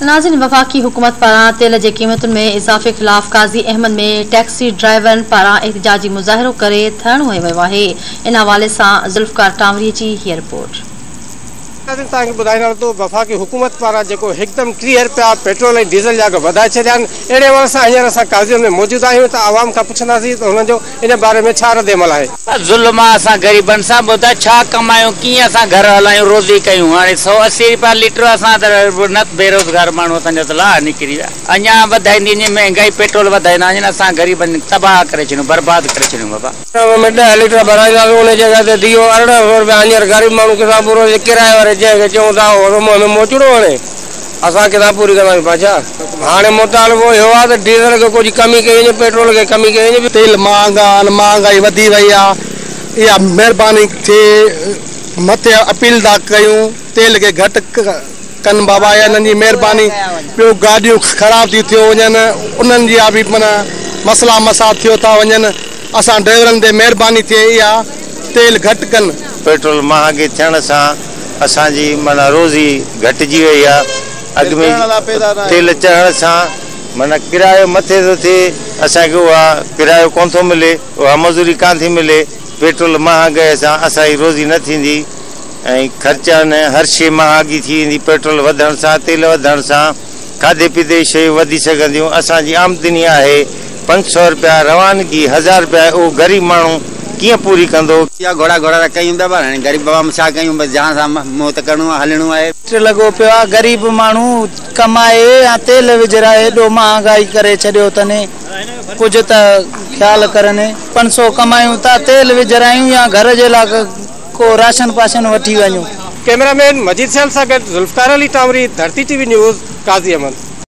ناظرين وفاقي حڪومت پاران تيل جي قيمتن ۾ اضافي خلاف قاضي احمد ۾ ٽيڪسي ڊرائيورن پاران احتجاجي مظاهرو ڪري ڌرڻو هنيو ويو آهي ان حوالي سان ذوالفقار ٽانوري جي هيء رپورٽ. ناظرين توهان کي ٻڌائيندا هلون ته وفاقي حڪومت پاران جيڪو هڪدم 30 رپيا پيٽرول ۽ ڊيزل جا اگهه وڌائي ڇڏيا آهن اهڙي حوالي سان هينئر اسان قاضي احمد ۾ موجود آهيون ته عوام کان پڇنداسين ته هنن جو ان باري ۾ ڇا رد عمل آهي. بس ظلم آ اسان غريبن سان ٻڌاء ڇا ڪمايون ڪيئن اسان گهر هلايون روزي ڪيون هاڻي 180 رپيا ليٽر اسان ته نه بيروزگار ماڻهو اسان جا ته لاهه نڪري ويا اڃا وڌائيندي وڃي مهنگائي پيٽرول وڌائيندا وڃن اسان غريبن تباهه ڪري ڇڏيون برباد ڪري ڇڏيون بابا. ۾ 10 ليٽر ڀرائينداسون ان جڳهه تي ٿي ويو 1800 رپيا هينئر غريب ماڻهو ڪٿان پورو ڪرايي واري جنهن کي چئون ٿا اهو ٿو منهن ۾ موچڙو هڻي. اسان ڪٿان پوري ڪنداسين بادشاهه. هاڻي مطالبو اهو آهي ته ڊيزل کي ڪجهه ڪمي ڪئي وڃي پيٽرول کي ڪمي ڪئي وڃي. تيل مهانگا آهن مهانگائي وڌي وئي آهي اها مهرباني ٿئي مٿي اپيل ٿا ڪيون تيل کي گهٽ ڪن بابا انهن جي مهرباني ٻيو گاڏيون خراب ٿي ٿيو وڃن انهن جا به معنيٰ مسئلا مسا ٿيو ٿا وڃن اسان ڊرائيورن تي مهرباني ٿئي اها تيل گهٽ ڪن. پيٽرول مهانگي ٿيڻ سان اسان جي معنيٰ روزي گهٽجي وئي آ اڳ ۾ تيل چڙهڻ سان معنيٰ ڪرايو مٿي ٿو ٿئي اسان کي اها ڪرايو ڪونه ٿو ملي اها مزوري ڪانه ٿي ملي پيٽرول مهانگائي سان اسان جي روزي نه ٿيندي ۽ خرچا آهن هر شي مهانگي ٿي ويندي پيٽرول وڌڻ سان تيل وڌڻ سان کاڌي پيتي جون شيون وڌي سگهنديون اسان جي آمدني آهي 500 رپيا روانگي هزار رپيا اهو غريب ماڻهو ڪيئن پوري ڪندو. اها گهوڙا گهوڙا ته ڪيون پيا پر هاڻي غريب بابا ڇا ڪيون بس جهان سان منهن ته ڪرڻو آهي هلڻو آهي. لڳو پيو آ غريب ماڻهو ڪمائي يا تيل وجهرائي ايڏو مهانگائي ڪري ڇڏيو اٿن ڪجهه ته خيال ڪرن 500 ڪمايون ٿا تيل وجهرايون يا گهر جي لاء ڪو راشن پاشن وٺي وڃون. ڪئميرا مين مجيد سيال سان گڏ Zulfiqar Ali Tanwari, Dharti T V news, Qazi Ahmed.